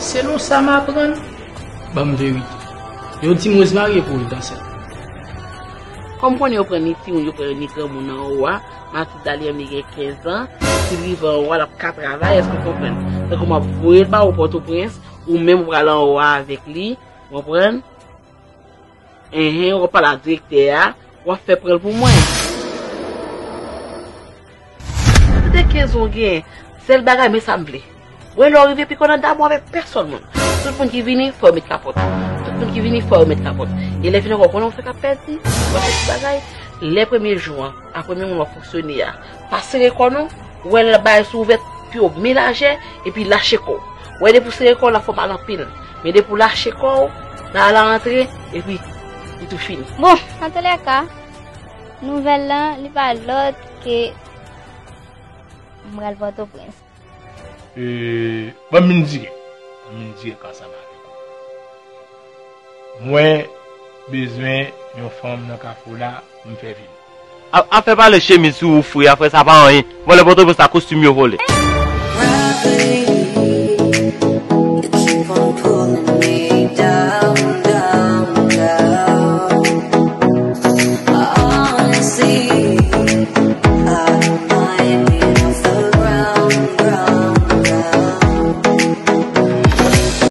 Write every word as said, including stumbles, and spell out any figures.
Selon sa m aprann, ban m verite. Yo di m Rosemary e pou l dansè. Kòm konnen yo pran ni timoun, yo pran ni granmoun nan Aurora, Matilda li menm li gen kenz an, si l rive Aurora, l ap ka travay, èske w konprann? Tankou m ap voye l ba ou Pòtoprens, ou menm ou pral Aurora avèk li, w konprann? Enhen, w ap pale a direktè a, w ap fè pran l pou mwen. Tout de kenz an w genyen, sèl bagay, men sa m vle. Wè lè w rive piko nan damou avèk pèsòn moun. Tout moun ki vini, fò yo met kapòt. Tout moun ki vini, fò yo met kapòt. E lè fini ankò, konnen w fè k ap pèdi, w ap fè ti bagay. Lè premye jou an, a premye moun w ap fonksyone a, pa sere kò nou, wè lè bagay sou ouvè, pye w men lajè, epi lache kò w. Wè depi w sere kò w, l ap fè w mal anpil. Men depi w lache kò w, l al antre, epi li tou fini. Bon, antoulèka, nouvèl lan, li pa lòt ke m pral Pòtoprens. E, ban m vin dire. Ban m vin dire ansanm avèk ou. Mwen bezwen yon fanm nan kafou la pou m fè vini. A, afè pale chemiz sou ou fre, afè sa pa anyen. Vòlè Pòtoprens la kostim yo vòlè.